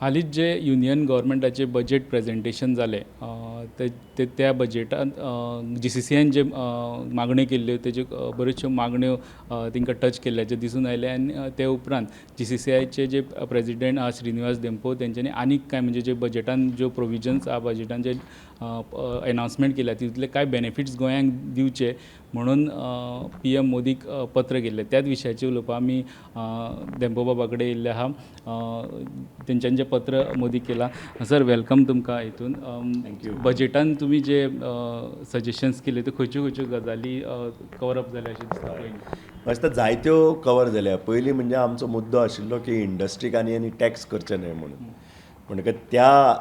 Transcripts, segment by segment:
हालींच जे union गव्हर्मेंटाचें budget presentation जालें, ते त्या बजेटांत जीसीसीआयन जे मागण्यो केल्ल्यो, तेज्यो बऱ्योचश्यो मागण्यो तांकां टच केल्ल्याचें दिसून आयलें. आनी ते उपरांत जीसीसीआयचे जे प्रेजिडेंट आहा श्रीनिवास धेंपो, तेंच्यांनी आनीक कांय म्हणजे जे बजेटान ज्यो प्रोविजन्स आहा, बजेटान जे एनावन्समेंट केल्या, तितूंतले कांय बेनिफिट्स गोंयांक दिवचे म्हणून पीएम मोदीक पत्र केल्लें. त्याच विशयाचेर उलोवपाक आमी धेंपो बाबा कडेन येयल्ले आहा, तेंच्यांनी जें पत्र मोदीक केलां. सर, welcome तुमकां हितून. Thank you. बजेटान तुमी जे सजेशन्स केले, त्यो खंयच्यो खंयच्यो गजाली कवर अप जाल्या अशें दिसता पयलीं? म्हाका दिसता जायत्यो कवर जाल्या. पयलीं म्हणजे आमचो मुद्दो आशिल्लो की इंडस्ट्रीक आनी आनी टॅक्स करचे न्हय म्हणून. म्हणटकच त्या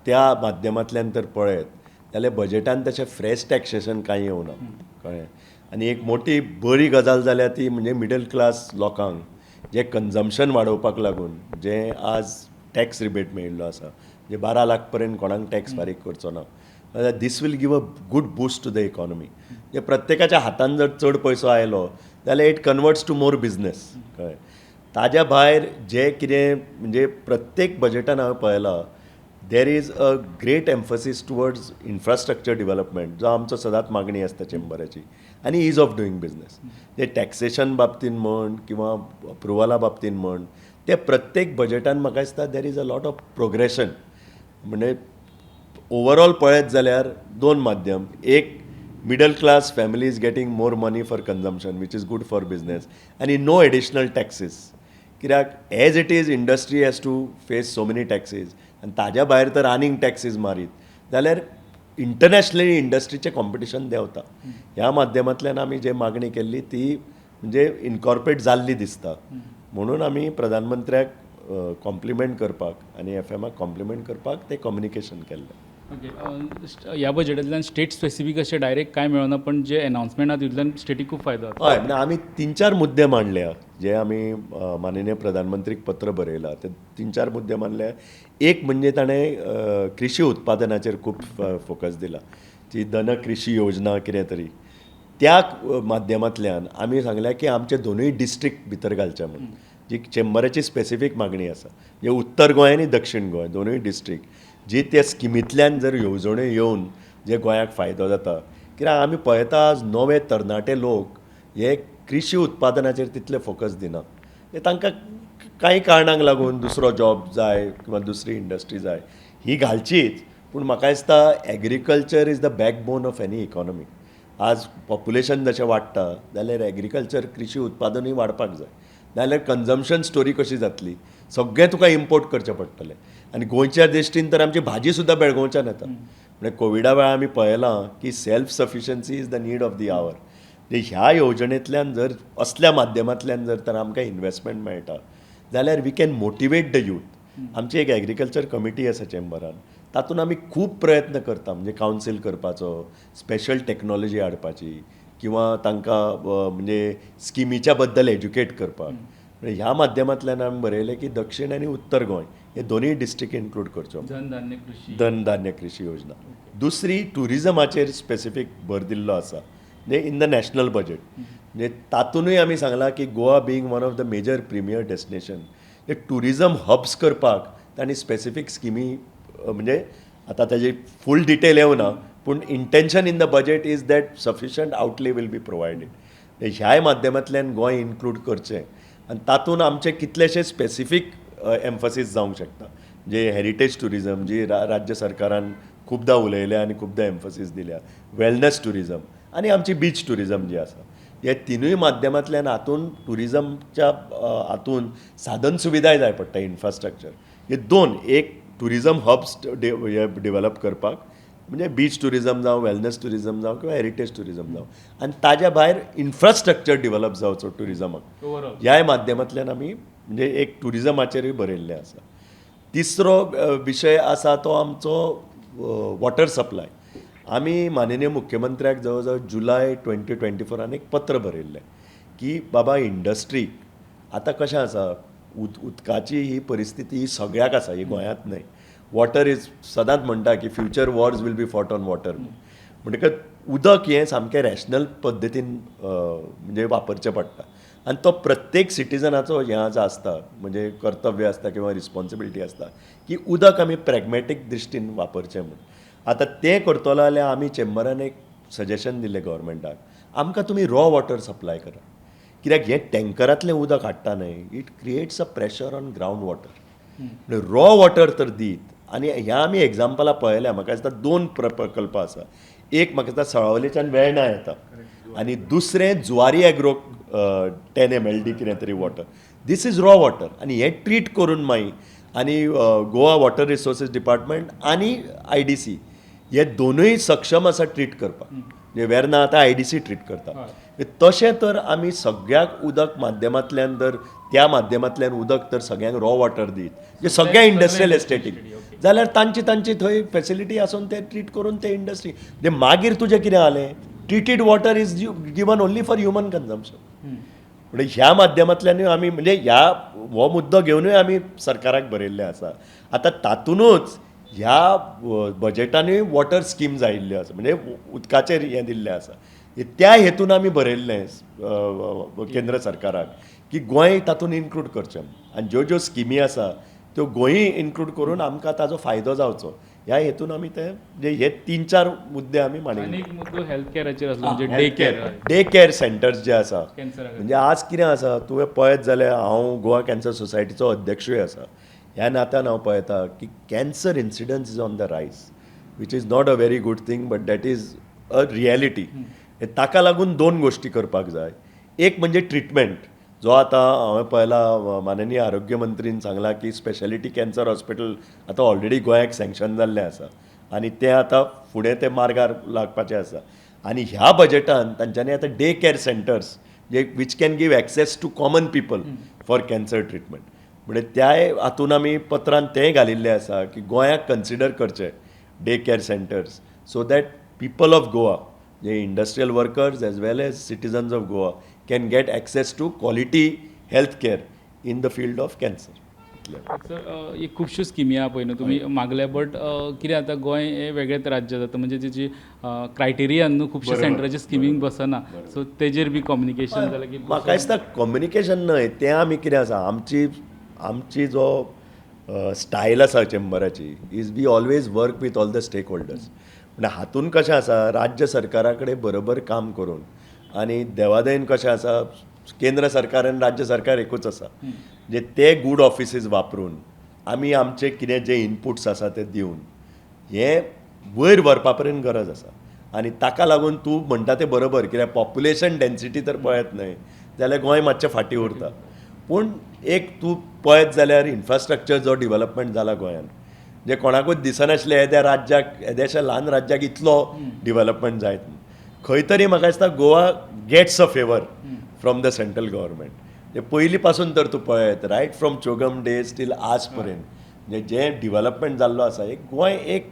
त्या माध्यमांतल्यान तर पळयत जाल्यार बजेटान तशें फ्रेश टॅक्सेशन कांय येवना, कळ्ळें? आनी एक मोठी बरी गजाल जाल्या ती म्हणजे मिडल क्लास लोकांक जे कन्जम्पशन वाडोवपाक लागून जे आज टॅक्स रिबेट मेळिल्लो आसा, म्हणजे 12 लाख पर्यंत कोणाक टॅक्स फारीक करचो ना. This will give a good boost to the economy. म्हणजे प्रत्येकाच्या हातान जर चड पयसो आयलो जाल्यार it converts to more business, कळ्ळें? ताज्या भायर जे कितें म्हणजे प्रत्येक बजेटान हांवें पळयलां, there is a great emphasis towards infrastructure development, जो आमचो सदांच मागणी आसता चेंबराची, आनी is of doing business. ते टॅक्सेशन बाबतीन म्हण किंवा अप्रुवला बाबतीन म्हण, ते प्रत्येक बजेटान म्हाका दिसता there is a lot of progression. म्हणजे ओवरऑल पळयत जाल्यार दोन माध्यम: एक, middle class family is getting more money for consumption, which is good for business, आनी नो एडिशनल टॅक्सीस, कित्याक as it is industry has to face so many taxes आनी ताज्या भायर तर आनीक टॅक्सीज मारीत जाल्यार इंटरनॅशनली इंडस्ट्रीचें कॉम्पिटिशन देंवता. ह्या माध्यमांतल्यान आमी जे मागणी केल्ली ती म्हणजे इनकॉर्पोरेट जाल्ली दिसता, म्हणून आमी प्रधानमंत्र्याक कॉम्प्लिमेंट करपाक आनी एफएमाक कॉम्प्लिमेंट करपाक तें कम्युनिकेशन केल्लें. ओके, ह्या बजेटांतल्यान स्टेट स्पेसिफीक अशें डायरेक्ट कांय मेळना, पण जे एनाउन्समेंट आहा, तितूंतल्यान स्टेटीक खूब फायदो जाता. हय, म्हणजे आमी तीन चार मुद्दे मांडल्या, जे आमी माननीय प्रधानमंत्रीक पत्र बरयलां, ते तीन चार मुद्दे मांडले. एक म्हणजे ताणें कृषी उत्पादनाचेर खूब फोकस दिला, जी धन कृषी योजना कितें तरी. त्या माध्यमांतल्यान आमी सांगल्या की आमचे दोनूय डिस्ट्रिक्ट भितर घालचे म्हणून, जी चेंबराची स्पेसिफीक मागणी आसा. म्हणजे उत्तर गोंय आनी दक्षीण गोंय दोनूय डिस्ट्रिक्ट जी त्या स्किमींतल्यान जर येवजण्यो येवन जे गोंयाक फायदो जाता, कित्याक आमी पळयता आज नवे तरणाटे लोक हे कृषी उत्पादनाचेर तितले फोकस दिना. ते तांकां कांय कारणांक लागून दुसरो जॉब जाय किंवा दुसरी इंडस्ट्री जाय. ही घालचीच, पूण म्हाका दिसता agriculture is the backbone of any economy. आज पॉप्युलेशन जशें वाडटा जाल्यार एग्रीकल्चर, कृषी उत्पादनूय वाडपाक जाय, नाजाल्यार कन्जम्पशन स्टोरी कशी जातली? सगळें तुका इम्पोर्ट करचें पडटलें. आनी गोंयच्या दृश्टीन तर आमची भाजी सुद्दां बेळगांवच्यान येता. म्हणजे कोविडा वेळार आमी पळयलां की self sufficiency is the need of the hour. ह्या येवजणेंतल्यान जर, असल्या माध्यमांतल्यान जर तर आमकां इन्वेस्टमेंट मेळटा जाल्यार we can motivate the youth. आमची एक एग्रीकल्चर कमिटी आसा चेंबरान, तातूंत आमी खूब प्रयत्न करता, म्हणजे कावन्सील करपाचो, स्पेशल टॅक्नोलॉजी हाडपाची किंवा तांकां म्हणजे स्किमीच्या बद्दल एज्युकेट करपाक. म्हणजे ह्या माध्यमांतल्यान आमी बरयलें की दक्षीण आनी उत्तर गोंय हे दोनूय डिस्ट्रिक्ट इन्क्लूड करच्यो. धनधान्य कृषी. धनधान्य कृषी योजना. दुसरी, ट्युरिजमाचेर स्पेसिफीक भर दिल्लो आसा, म्हणजे इन the national budget. म्हणजे तातूनय आमी सांगलां की Goa being one of the major premier destination, ते ट्युरिजम हब्स करपाक तांणी स्पेसिफीक स्किमी, म्हणजे आतां ताजी फूल डिटेल येवना, पूण intention in the budget is that sufficient outlay will be provided. ह्याय माध्यमांतल्यान गोंय इन्क्लूड करचें आनी तातूंत आमचे कितलेशे स्पेसिफीक एम्फसीस जावंक शकता, जे हेरिटेज ट्युरिजम जी राज्य सरकारान खुबदां उलयल्या आनी खुबदां एम्फसीस दिल्या, वेलनस ट्युरिजम आनी आमची बीच ट्युरिजम जी आसा, हे तिनूय माध्यमांतल्यान हातून ट्युरिजमच्या हातून साधन सुविधाय जाय पडटा, इन्फ्रास्ट्रक्चर. हे दोन, एक ट्युरिजम हब्स हे डेव्हलप करपाक, म्हणजे बीच ट्युरिजम जावं, वेलनस ट्युरिजम जावं किंवा हेरिटेज ट्युरिजम जावं, आनी ताज्या भायर इन्फ्रास्ट्रक्चर डेव्हलप जावचो ट्युरिजमाक. ओवरऑल ह्याय माध्यमांतल्यान आमी म्हणजे एक ट्युरिजमाचेरूय बरयल्लें आसा. तिसरो विशय आसा तो आमचो वॉटर सप्लाय. आमी माननीय मुख्यमंत्र्याक जवळ जवळ जुलय 2024 एक पत्र बरयल्लें की बाबा, इंडस्ट्रीक आतां कशें आसा, उदकाची ही परिस्थिती ही सगळ्याक आसा, ही गोंयांत न्हय. वॉटर is, सदांच म्हणटा की future wars will be fought on water. म्हणटकच उदक हें सामकें रॅशनल पद्दतीन म्हणजे वापरचें पडटा. आनी तो प्रत्येक सिटीजनाचो हें आसता, म्हणजे कर्तव्य आसता किंवा रिस्पॉन्सिबिलिटी आसता की उदक आमी प्रॅग्मॅटीक दृश्टीन वापरचें म्हूण. आतां तें करतलो जाल्यार आमी चेंबरान एक सजेशन दिलें गव्हर्मेंटाक, आमकां तुमी रॉ वॉटर सप्लाय करा, कित्याक हें टँकरांतलें उदक हाडटा न्हय, it creates a pressure on ground water. Raw water तर दीत, आनी ह्या आमी एग्जाम्पलां पळयल्या. म्हाका दिसता दोन प्रकल्प आसा, एक म्हाका दिसता सळावलेच्यान वेर्णा येता आनी दुसरें जुवारी एग्रो 10 MLD कितें तरी water. This is raw water आनी हें ट्रीट करून मागीर आनी गोवा वॉटर रिसोर्सीस डिपार्टमेंट आनी IDC हे दोनूय सक्षम आसा ट्रीट करपाक. म्हणजे वेर्ना आतां IDC treat करता. तशें तर आमी सगळ्याक उदक माध्यमांतल्यान जर त्या माध्यमांतल्यान उदक तर सगळ्यांक रॉ वॉटर दीत, म्हणजे सगळ्या इंडस्ट्रियल एस्टेटीक, जाल्यार तांची तांची थंय फेसिलिटी आसून ते ट्रीट करून ते इंडस्ट्री. म्हणजे मागीर तुजें कितें जालें, treated water is given only for human consumption. म्हणजे ह्या माध्यमांतल्यानूय आमी, म्हणजे ह्या हो मुद्दो घेवनूय आमी सरकाराक बरयल्लें आसा. आतां तातुनूच ह्या बजेटानूय वॉटर स्किम्स आयिल्ल्यो आसा, म्हणजे उदकाचेर हें दिल्लें आसा. त्या हेतून आमी बरयल्लें केंद्र सरकाराक की गोंय तातूंत इन्क्लूड करचें आनी ज्यो ज्यो स्किमी आसा त्यो गोंय इन्क्लूड करून आमकां ताजो फायदो जावचो ह्या हेतून आमी ते हे 3-4 मुद्दे आमी मांडिल्ले. आनी एक मुद्दो हेल्थ कॅराचेर आसलो, म्हणजे day care, day care centres जे आसा, म्हणजे आज कितें आसा तुवें पळयत जाल्यार हांव गोवा कॅन्सर सोसायटीचो अध्यक्षूय आसा, ह्या नात्यान हांव पळयता की cancer incidence is on the rise, which is not a very good thing, but that is a reality. ताका लागून दोन गोश्टी करपाक जाय. एक म्हणजे ट्रिटमेंट, जो आतां हांवें पळयला माननीय आरोग्य मंत्रीन सांगलां की स्पेशलिटी कॅन्सर हॉस्पिटल आतां ऑलरेडी गोंयाक सँक्शन जाल्लें आसा आनी तें आतां फुडें तें मार्गार लागपाचें आसा. आनी ह्या बजेटान तांच्यांनी आतां day care centres J which can give access to common people for cancer treatment, म्हणजे त्याय हातून आमी पत्रान तेंय घालिल्लें आसा की गोंयाक कन्सिडर करचें day care centres so that people of Goa, J industrial workers as well as citizens of Goa can get access to quality health care in the field of cancer. Sir, एक खुबश्यो स्किमी आहा पळय न्हू तुमी मागल्या, but कितें जाता गोंय हें वेगळेंच राज्य जाता, म्हणजे तेजी क्रायटेरिया न्हू खुबशे सेंटराचे स्किमींक बसना, सो तेजेर बी कम्युनिकेशन जालें की म्हाका दिसता कम्युनिकेशन न्हय, तें आमी कितें आसा आमची आमची जो स्टायल आसा चेंबराची is we always work with all the stakeholders. पूण हातून कशें आसा राज्य सरकारा कडेन बरोबर काम करून आनी देवादयेन कशें आसा केंद्र सरकार आनी राज्य सरकार एकूच आसा, म्हणजे ते गूड ऑफिसीस वापरून आमी आमचे कितें जे इनपुट्स आसा ते दिवन हें वयर व्हरपा पर्यंत गरज आसा. आनी ताका लागून तूं म्हणटा तें बरोबर, कित्याक पॉप्युलेशन डेन्सिटी तर पळयत न्हय जाल्यार गोंय मातशें फाटीं उरता, पूण एक तूं पळयत जाल्यार इन्फ्रास्ट्रक्चर जो डिवलपमेंट जाला गोंयान, जे कोणाकूच दिसनासलें येद्या राज्याक, येद्याशा ल्हान राज्याक इतलो डिवलपमेंट जायत. खंय तरी म्हाका दिसता Goa gets a favour from the central government. म्हणजे पयलीं पासून तर तूं पळयत right from CHOGM days till आज पर्यंत म्हणजे जें डिवलपमेंट जाल्लो आसा, एक गोंय एक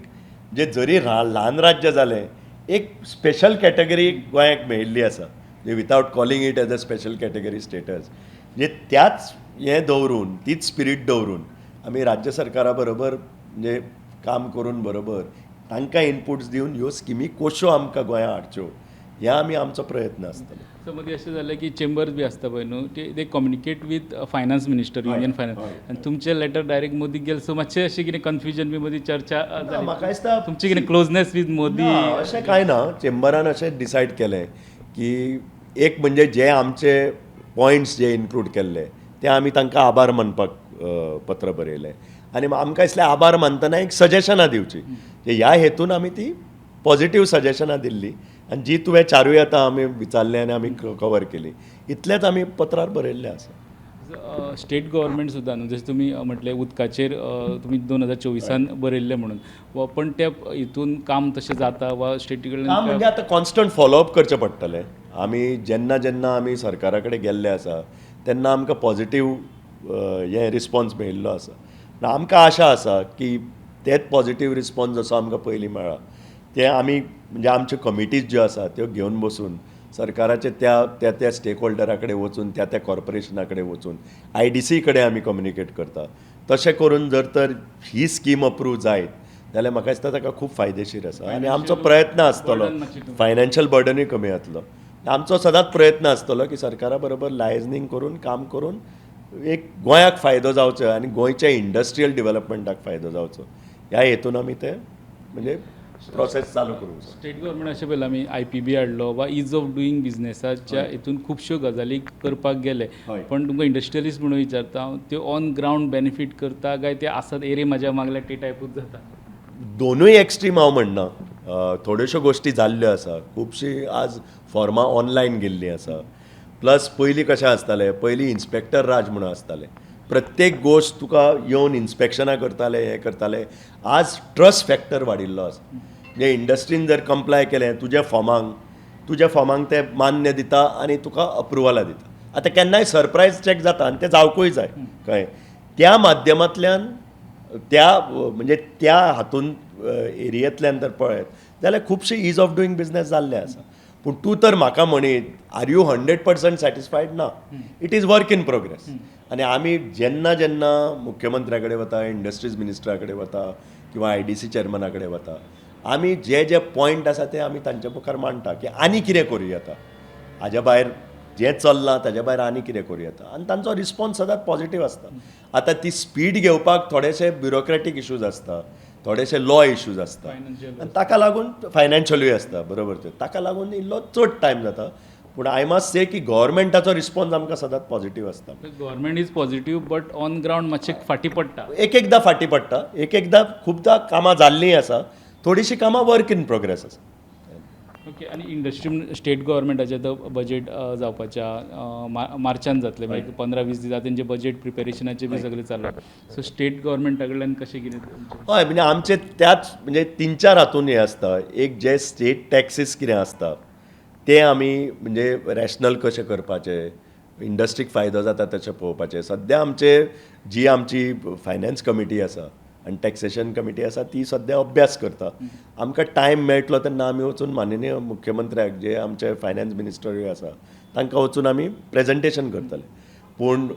जे जरी ल्हान राज्य जालें एक स्पेशल कॅटेगरी गोंयाक मेळिल्ली आसा, म्हणजे without calling it as a special category status. म्हणजे त्याच हें दवरून, तीच स्पिरीट दवरून आमी राज्य सरकारा बरोबर म्हणजे काम करून बरोबर तांकां इनपुट्स दिवन ह्यो स्किमी कश्यो आमकां गोंयांत हाडच्यो ह्या आमी आमचो प्रयत्न आसतलो. सो मदीं अशें जालें की चेंबर्स बी आसता पळय न्हू, ते communicate with finance minister, union finance, आनी तुमचें लेटर डायरेक्ट मोदीक गेलें, सो मातशें अशें कितें कन्फ्युजन बी मदीं चर्चा जाली? म्हाका दिसता तुमची कितें क्लोजनेस वीथ मोदी? अशें कांय ना. चेंबरान अशें डिसायड केलें की एक म्हणजे जे आमचे पॉयंट्स जे इन्क्लूड केल्ले ते आमी तांकां आभार मानपाक पत्र बरयलें आनी आमकां दिसलें आभार मानतना एक सजेशनां दिवची, ह्या हेतून आमी ती पॉजिटीव सजेशनां दिल्ली आनी जी तुवें चारूय आतां आमी विचारलें आनी आमी कवर केली, इतलेंच आमी पत्रार बरयल्लें आसा. स्टेट गव्हर्मेंट सुद्दां न्हू, जशें तुमी म्हटलें उदकाचेर तुमी 2024 बरयल्लें म्हणून, पण त्या हितून काम तशें जाता वा स्टेटी कडल्यान? काम म्हणजे आतां कॉन्स्टंट फॉलोअप करचें पडटलें. आमी जेन्ना जेन्ना आमी सरकारा कडेन गेल्ले आसा तेन्ना आमकां पॉजिटीव हें रिस्पॉन्स मेळिल्लो आसा. आमकां आशा आसा की तेच पॉजिटीव रिस्पॉन्स जसो आमकां पयलीं मेळ्ळा ते आमी म्हणजे आमच्यो कमिटीज ज्यो आसा त्यो घेवन बसून सरकाराचे त्या त्या त्या स्टेक होल्डरा कडेन वचून, त्या त्या कॉर्पोरेशना कडेन वचून, IDC कडेन आमी कम्युनिकेट करता. तशें करून जर तर ही स्कीम अप्रूव जायत जाल्यार म्हाका दिसता ताका खूब फायदेशीर आसा आनी आमचो प्रयत्न आसतलो, फायनान्शियल बर्डनूय कमी जातलो. आमचो सदांच प्रयत्न आसतलो की सरकारा बरोबर लायजनींग करून काम करून एक गोंयाक फायदो जावचो आनी गोंयच्या इंडस्ट्रियल डेव्हलपमेंटाक फायदो जावचो ह्या हेतून आमी ते म्हणजे प्रोसेस चालू करूंक जाय. स्टेट गव्हर्मेंट अशें पळयलां आमी, आयपीबी हाडलो वा is of doing बिजनेसाच्या हितून खुबश्यो गजाली करपाक गेले. पण तुमकां इंडस्ट्रियलिस्ट म्हणून विचारता हांव, त्यो ऑन ग्रावंड बेनिफीट करता काय ते आसात एरे म्हाज्या मागल्या ते टायपूच जाता? दोनूय एक्स्ट्रीम हांव म्हणना. थोड्योश्यो गोश्टी जाल्ल्यो आसा, खुबशीं आज फॉर्मां ऑनलायन गेल्लीं आसा. प्लस पयलीं कशें आसतालें, पयलीं इन्स्पेक्टर राज म्हणून आसतालें, प्रत्येक गोश्ट तुका येवन इन्स्पेक्शनां करताले, हें करताले. आज ट्रस्ट फॅक्टर वाडिल्लो आसा. म्हणजे इंडस्ट्रीन जर कंप्लाय केलें तुज्या फॉर्मांक, तुज्या फॉर्मांक ते मान्य दिता आनी तुका अप्रुवलां दिता. आतां केन्नाय सरप्रायज चॅक जाता आनी तें जावकूय जाय, कळ्ळें? त्या माध्यमांतल्यान त्या म्हणजे त्या हातून एरियेंतल्यान जर पळयत जाल्यार खुबशे is of doing business जाल्ले आसा. पूण तूं तर म्हाका म्हणीत are you 100% satisfied? ना, it is work in progress. आनी आमी जेन्ना जेन्ना मुख्यमंत्र्या कडेन वता, इंडस्ट्रीज मिनिस्टरा कडेन वता किंवा आयडीसी चेअरमॅना कडेन वता, आमी जे जे पॉयंट आसा ते आमी तांच्या मुखार मांडटा की आनी कितें करूं येता, हाज्या भायर जें चल्लां ताज्या भायर आनी कितें करूं येता, आनी तांचो रिस्पॉन्स सदांच पॉजिटीव आसता. आतां ती स्पीड घेवपाक थोडेशे ब्युरोक्रेटीक इशूज आसता, थोडेशे लॉ इशूज आसता आनी ताका लागून फायनान्शियलूय आसता, बरोबर तें, ताका लागून इल्लो चड टायम जाता. पूण I must से की गव्हर्मेंटाचो रिस्पॉन्स आमकां सदांच पॉजिटीव आसता. Government is positive but on ground मातशें फाटीं पडटा. एक एकदां फाटीं पडटा, एक एकदां खुबदां कामां जाल्लीं आसा, थोडीशीं कामां वर्क इन प्रोग्रेस आसा. ओके, आनी इंडस्ट्री स्टेट गव्हर्मेंटाचें आतां बजेट जावपाचें मार्चान जातलें, मागीर 15-20 दीस तेंचे बजेट प्रिपेरेशनाचें बी सगळें चालू. सो स्टेट गव्हर्मेंटा कडल्यान कशें कितें? हय, म्हणजे आमचे त्याच म्हणजे 3-4 हातून हें आसता. एक जे स्टेट टॅक्सीस कितें आसता ते आमी म्हणजे रॅशनल कशें करपाचें, इंडस्ट्रीक फायदो जाता तशें पळोवपाचें. सद्या आमचे जी आमची फायनान्स कमिटी आसा आनी टॅक्सेशन कमिटी आसा ती सद्या अभ्यास करता. आमकां टायम मेळटलो तेन्ना आमी वचून माननीय मुख्यमंत्र्याक, जे आमचे फायनान्स मिनिस्टरूय आसा, तांकां वचून आमी प्रेजेंटेशन करतले. पूण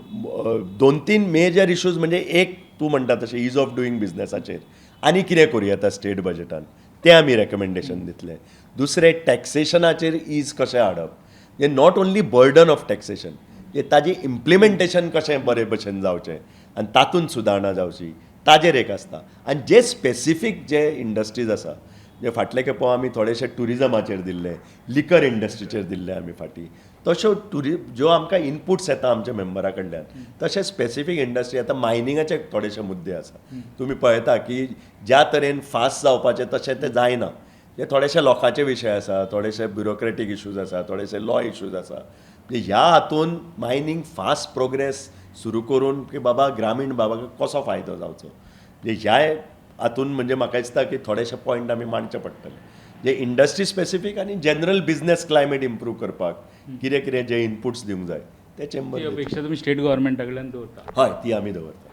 2-3 मेजर इशूज म्हणजे एक तूं म्हणटा तशें is of doing बिजनेसाचेर आनी कितें करूं येता स्टेट बजेटान तें आमी रेकमेंडेशन दितले. दुसरें टॅक्सेशनाचेर is कशें हाडप, म्हणजे not only burden of taxation, म्हणजे ताजें इम्प्लिमेंटेशन कशें बरे भशेन जावचें आनी तातूंत सुदारणां जावची ताजेर एक आसता. आनी जे स्पेसिफीक जे इंडस्ट्रीज आसा, म्हणजे फाटले खेपो आमी थोडेशे ट्युरिजमाचेर दिल्ले, लिकर इंडस्ट्रीचेर दिल्ले आमी फाटीं, तश्यो ज्यो आमकां इनपुट्स येता आमच्या मेंबरा कडल्यान तशे स्पेसिफीक इंडस्ट्री. आतां मायनिंगाचे थोडेशे मुद्दे आसा, तुमी पळयता की ज्या तरेन फास्ट जावपाचें तशें तें जायना. हे थोडेशे लोकांचे विशय आसा, थोडेशे ब्युरोक्रेटीक इशूज आसा, थोडेशे लॉ इशूज आसा. म्हणजे ह्या हातून मायनींग फास्ट प्रोग्रेस सुरू करून की बाबा ग्रामीण बाबाक कसो फायदो जावचो, म्हणजे ह्या हातून म्हणजे म्हाका दिसता की थोडेशे पॉयंट आमी मांडचे पडटले. म्हणजे इंडस्ट्री स्पेसिफीक आनी जनरल बिजनेस क्लायमेट इम्प्रूव करपाक कितें कितें जे इनपुट्स दिवंक जाय ते चेंबर अपेक्षा तुमी स्टेट गव्हर्मेंटा कडल्यान दवरता? हय, ती आमी दवरता.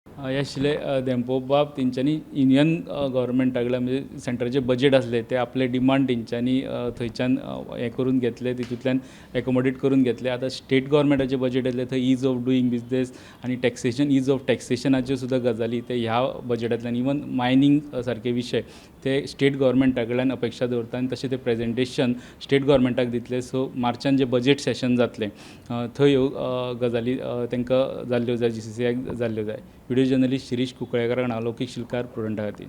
हे आशिल्ले धेंपो बाब, तेंच्यांनी युनियन गव्हर्मेंटा कडल्यान म्हणजे सेंट्राचें बजेट आसलें ते आपले डिमांड तेंच्यांनी थंयच्यान हें करून घेतले, तितूंतल्यान एकोमोडेट करून घेतले. आतां स्टेट गव्हर्मेंटाचें बजेट येतलें थंय is of doing business आनी टॅक्सेशन, is of टॅक्सेशनाच्यो सुद्दां गजाली ते ह्या बजेटांतल्यान, इवन मायनींग सारके विशय ते स्टेट गव्हर्मेंटा कडल्यान अपेक्षा दवरता आनी तशें ते प्रेजेंटेशन स्टेट गव्हर्मेंटाक दितले. सो मार्चान जें बजेट सेशन जातलें थंय ह्यो गजाली तांकां जाल्ल्यो जाय, जीसीसीआयक जाल्ल्यो जाय. व्हिडियो जर्नलिस्ट शिरीष कुंकळ्येकार, अलौकीक शिलकार, प्रुडंटा खातीर.